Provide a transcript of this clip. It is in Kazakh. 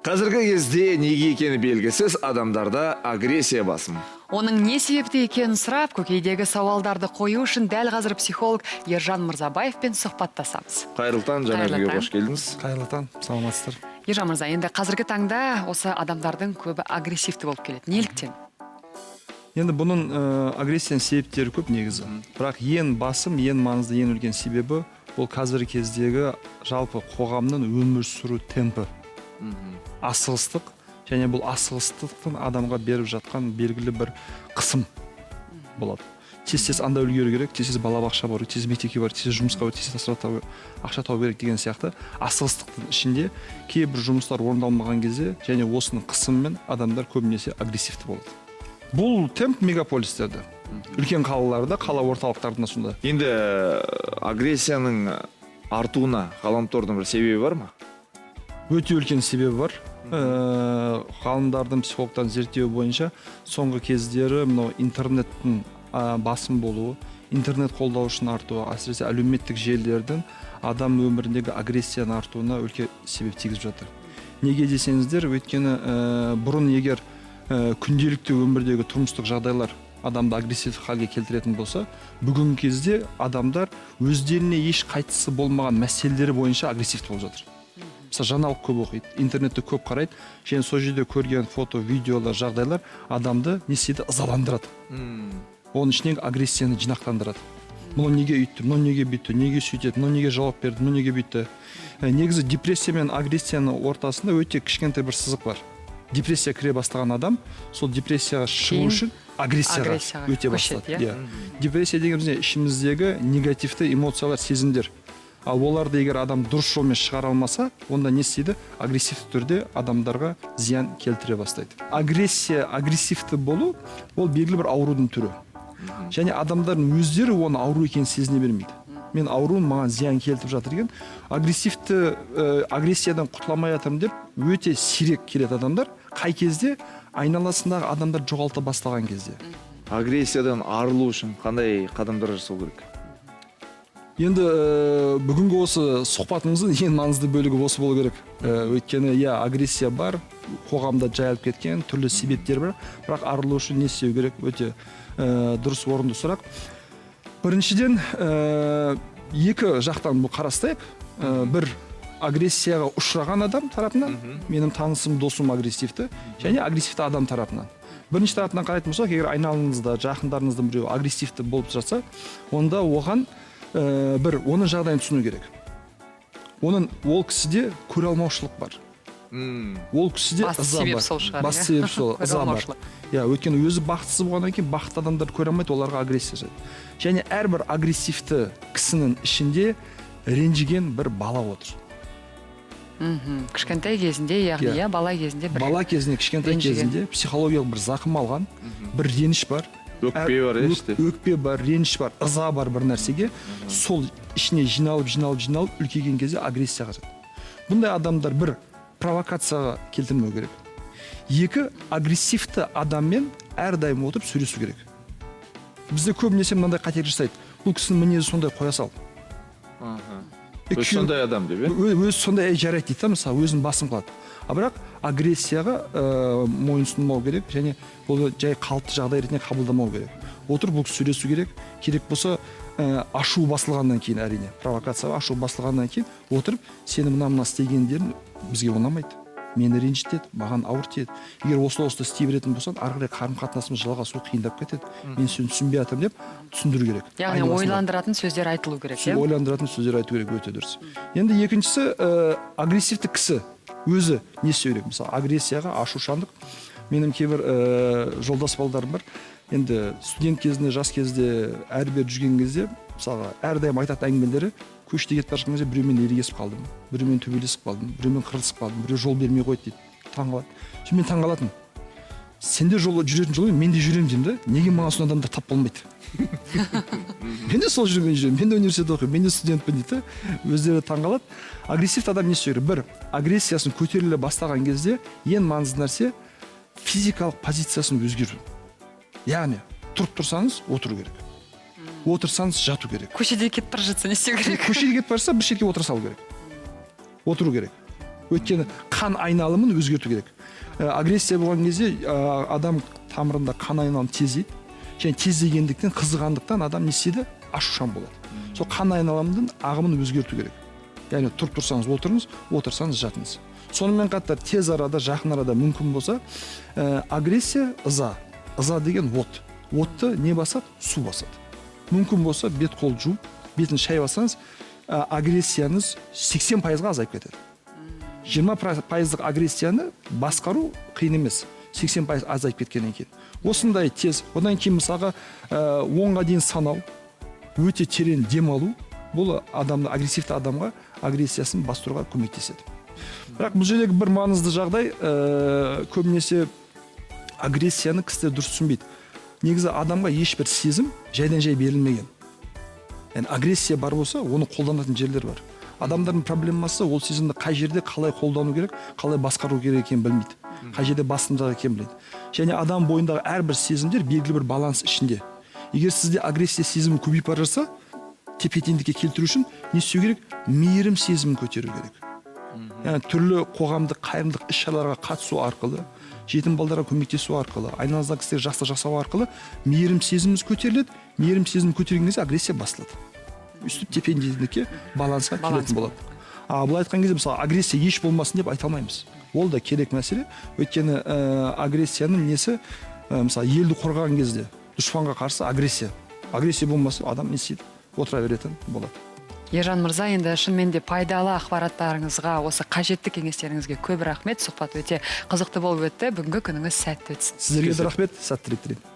Қазіргі кезде неге екені белгісіз адамдарда агрессия басым. Оның не себепті екенін сұрап, көкейдегі сауалдарды қою үшін дәл қазір психолог Ержан Мырзабаевпен сұхбаттасамыз. Қайырлы таң, жаңа Қайырлы үйге таң. қош келдіңіз. Қайырлы таң, саламатсыздар. Ержан мырза, енді қазіргі таңда осы адамдардың көбі агрессивті болып келеді. Неліктен? Енді бұның агрессияның себептері көп негізі, бірақ ең басым, ең маңызды, ең үлкен себебі ол қазіргі кездегі жалпы қоғамның өмір сүру темпі, асығыстық және бұл асығыстықтың адамға беріп жатқан белгілі бір қысым болады. Тез тез анда үлгеру керек, тез тез балабақша бару, тез мектепке бару, тез жұмысқа бару, тез тез ақша табу керек деген сияқты. Асығыстықтың ішінде кейбір жұмыстар орындалмаған кезде және осының қысымымен адамдар көбінесе агрессивті болады. Бұл темп мегаполистерде, үлкен қалаларда, қала орталықтарында сонда. Енді агрессияның артуына ғаламтордың бір себебі бар ма? Өте үлкен себебі бар. Ғалымдардың, психологтардың зерттеуі бойынша, соңғы кездері мынау интернеттің басым болуы, интернет қолдаушының артуы, әсіресе әлеуметтік желілердің адам өміріндегі агрессияның артуына үлкен себеп тигізіп жатыр. Неге десеңіздер, өйткені бұрын егер күнделікті өмірдегі тұрмыстық жағдайлар адамды агрессивті халге келтіретін болса, бүгінгі кезде адамдар өздеріне еш қайтысы болмаған мәселелері бойынша агрессивті болып жатыр. Мысалы, жаңалық көп оқиды, интернетті көп қарайды және сол жерде көрген фото, видеолар, жағдайлар адамды не істейді? Ызаландырады, оның ішінен агрессияны жинақтандырады. Мынау неге өйтті, мынау неге бүйтті, неге сөйтеді, мынау неге жауап берді, мынау неге бүйтті. Негізі депрессия мен агрессияның ортасында өте кішкентай бір сызық бар. Депрессия кіре бастаған адам сол депрессияға шығу Кейін үшін агрессияға агрессияға өте көшеді, бастады. иә? Иә, депрессия дегеніміз не? Ішіміздегі негативті эмоциялар, сезімдер. Ал оларды егер адам дұрыс жолмен шығара алмаса, онда не істейді? Агрессивті түрде адамдарға зиян келтіре бастайды. Агрессия, агрессивті болу ол белгілі бір аурудың түрі және адамдардың өздері оны ауру екенін сезіне бермейді. Мен ауруым, маған зиян келтіріп жатыр деген агрессивті агрессиядан құтыла алмай жатырмын деп өте сирек келеді адамдар. Қай кезде? Айналасындағы адамдар жоғалта бастаған кезде. Агрессиядан арылу үшін қандай қадамдар жасау керек? Енді бүгінгі осы сұхбатымыздың ең маңызды бөлігі осы болу керек. Өйткені иә, агрессия бар, қоғамда жайылып кеткен, түрлі себептер бар, бірақ арылу үшін не істеу керек? Өте дұрыс, орынды сұрақ. Біріншіден, екі жақтан бұл қарастайық. Бір агрессияға ұшыраған адам тарапынан, менің танысым, досым агрессивті, және агрессивті адам тарапынан. Бірінші тарапынан қарайтын болсақ, егер айналаңызда, жақындарыңыздың біреуі агрессивті болып жатса, онда оған бір оның жағдайын түсіну керек. Оның, ол кісіде көре алмаушылық бар, ол кісіде Басты ыза себеп бар. сол шығар, Басты иә? себеп сол, Көре ыза бар. алмаушылық. Иә, өйткені өзі бақытсыз болғаннан кейін бақытты адамдарды көре алмайды, оларға агрессия жасайды. Және әрбір агрессивті кісінің ішінде ренжіген бір бала отыр. Кішкентай кезінде, яғни, Иә. иә, бала кезінде бір Бала кезінде, кішкентай ренжіген. кезінде психологиялық бір зақым алған, бір реніш бар. Өкпе бар, иә, іште. Өкпе бар, реніш бар, ыза бар бір нәрсеге. Сол ішіне жиналып, жиналып, жиналып, үлкейген кезде агрессияға жатады. Бұндай адамдар бір провокацияға келтірмеу керек. Екі, агрессивті адаммен әрдайым отырып сөйлесу керек. Бізде көбінесе мынандай қателік жасайды: бұл кісінің мінезі сондай, қоя сал. Өзі сондай адам деп, иә? Өзі сондай, әй, жарайды дейді да, мысалы, өзін басым қылады. А бірақ агрессияға мойынсұнмау керек және бұл жай қалыпты жағдай ретінде қабылдамау керек. Отырып бұл кісі сөйлесу керек. Керек болса, ашу басылғаннан кейін, әрине, провокация, ашу басылғаннан кейін отырып: сені мына мына істегендерің бізге ұнамайды, мені ренжітеді, маған ауыр тиеді. Егер осылай осылай істей беретін болсаң, ары қарай қарым қатынасымыз жалғасуы қиындап кетеді, мен сені түсінбей жатырмын деп түсіндіру керек. Яғни Айналасында. ойландыратын сөздер айтылу керек, иә? Ойландыратын сөздер айту керек, өте дұрыс. Енді екіншісі, агрессивті кісі өзі не істеу керек? Мысалы, агрессияға, ашушаңдық. Менің кейбір жолдас балдарым бар. Енді студент кезінде, жас кезде, әрі бері жүрген кезде, мысалға, әрдайым айтатын әңгімелері: көшеде кетіп бара жатқан кезде біреумен ерегесіп қалдым, біреумен төбелесіп қалдым, біреумен қырылысып қалдым, біреу жол бермей қойды дейді. Таңқалады. Сосын мен таңқалатынмын: сендер жол жүретін жолмен мен де жүремін деймін да, неге маған сондай адамдар тап болмайды? Мен де сол жолмен жүремін, мен де университетте оқимын, мен де студентпін дейді да. Өздері таңқалады. Агрессивті адам не істеу керек? Бір, агрессиясын көтеріле бастаған кезде ең маңызды нәрсе физикалық позициясын өзгерту. Яғни тұрып тұрсаңыз, отыру керек, отырсаңыз, жату керек. Көшеде кетіп бара жатса, не істеу керек? Көшеде кетіп бара жатса, бір шетке отыра салу керек, отыру керек. Өйткені қан айналымын өзгерту керек. Агрессия болған кезде адам тамырында қан айналымы тездейді және тездегендіктен, қызығандықтан адам не істейді? Ашушаң болады. Сол қан айналымының ағымын өзгерту керек, яғни тұрып тұрсаңыз, отырыңыз, отырсаңыз, жатыңыз. Сонымен қатар тез арада, жақын арада мүмкін болса, агрессия, ыза, ыза деген от, отты не басады? Су басады. Мүмкін болса, бет қол жуып, бетін шайып алсаңыз, агрессияңыз 80%-ға азайып кетеді. 20 пайыздық агрессияны басқару қиын емес, 80% азайып кеткеннен кейін. Осындай тез. Одан кейін, мысалға, 10-ға дейін санау, өте терең демалу, бұл адамды, агрессивті адамға агрессиясын бастыруға көмектеседі. Бірақ бұл жердегі бір маңызды жағдай, көбінесе агрессияны кісілер дұрыс түсінбейді. Негізі адамға ешбір сезім жайдан жай берілмеген, яғни агрессия бар болса, оны қолданатын жерлер бар. Адамдардың проблемасы: ол сезімді қай жерде қалай қолдану керек, қалай басқару керек екенін білмейді, қай жерде басымдық екенін білмейді. Және адам бойындағы әрбір сезімдер белгілі бір баланс ішінде. Егер сізде агрессия сезімі көбейіп бара жатса, тепе теңдікке келтіру үшін не істеу керек? Мейірім сезімін көтеру керек. Яғни түрлі қоғамдық, қайырымдылық іс шараларға қатысу арқылы, жетім балдарға көмектесу арқылы, айналамыздағы кісілерге жақсылық жасау арқылы мейірім сезіміміз көтеріледі. Мейірім сезімі көтерген кезде агрессия басылады, өйстіп тепе теңдікке, балансқа Баланс. келетін болады. А былай айтқан кезде, мысалы, агрессия еш болмасын деп айта алмаймыз, ол да керек мәселе. Өйткені агрессияның несі, мысалы, елді қорғаған кезде дұшпанға қарсы агрессия болмаса, адам не істейді? Отыра беретін болады. Ержан мырза, енді шынымен де пайдалы ақпараттарыңызға, осы қажетті кеңестеріңізге көп рахмет. Сұхбат өте қызықты болып өтті. Бүгінгі күніңіз сәтті өтсін. Сіздерге де рахмет, сәттілік тілеймін.